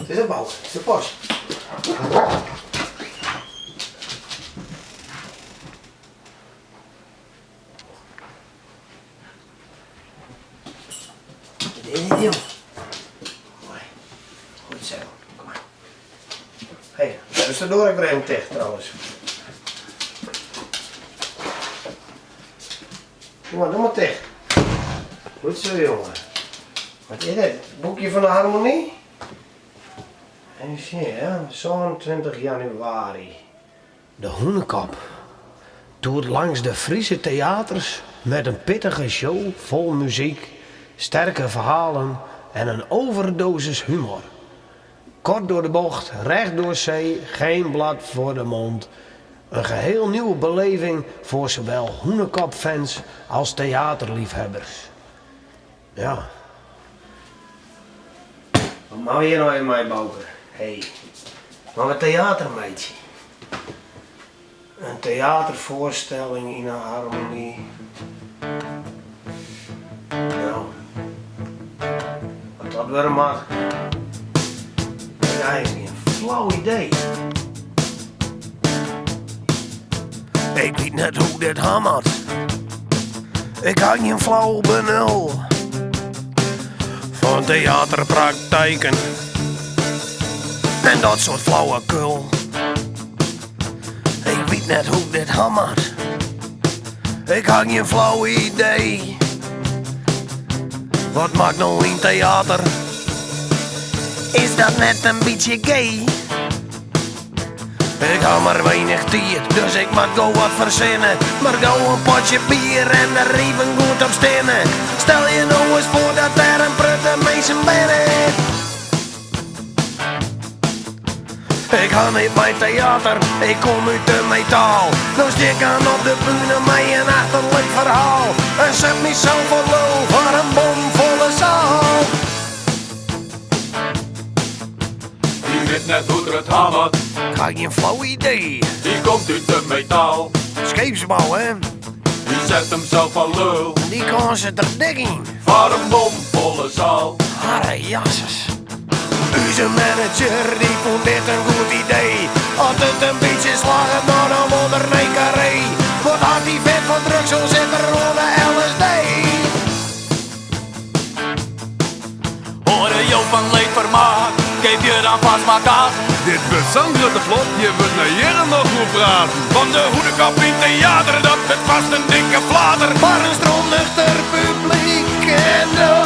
Is dat Bouke? Is de post? Wat is dit, jong? Mooi. Goed zo. Kom maar. Hé, dus de doar ek wer even ticht trouwens. Doe mar, doe mar ticht. Goed zo, jongen. Wat is dit? Boekje fan de Harmonie? Even sjen, hè. 27 januari. De Hûnekop toert langs de Friese theaters met een pittige show vol muziek, sterke verhalen en een overdosis humor. Kort door de bocht, recht door zee, geen blad voor de mond. Een geheel nieuwe beleving voor zowel Hûnekop-fans als theaterliefhebbers. Ja. Wat moatte we hjir no even mei, Bouke? Hé, moatte we teater meitsje? In teaterfoarstelling yn 'e Harmonie. No, wat dat wurde moat, ik ha eigentlik gjin flau idee. Ik wit net hoe't dit ha moat. Ik ha gjin flau benul fan teaterpraktijken en dat soart flauwekul. Ik wit net hoe't dit ha moat. Ik ha gjin flau idee. Wat moat no yn teater? Is dat net in bytsje gay? Ik ha mar weinich tiid, dus ik moat gau wat fersinne. Mar gau in potsje bier en der even goed op stinne. Stel je no ris foar dat der in protte minsken binne. Ik ha neat mei teater, ik kom út de metaal. No stean ik aan op de bühne mei in achterlik ferhaal. En set mysels foar lul foar in bomfolle saal. Dy wit net hoe't er it ha moat. Ik ha gjin flau idee. Dy komt út de metaal. Skeepsbou, hè? Dy set himsels foar lul. Dy kâns sit der dik yn. Foar in bomfolle saal. Harre jasses. Us manager dy fûn dit in goed idee. As it in bytsje slagget, no dan wol er nei Carré. Wat hat dy vent fan drugs, of sit er oan de LSD? Hâlde jo fan leedfermaak, keapje dan fêst mar kaarten. Dit wurdt sa'n grutte flop, hjir wurdt nei jierren noch oer praten. Want de Hûnekop yn teater, dat wurdt fêst in dikke flater. Foar in strontnuchter publyk en no.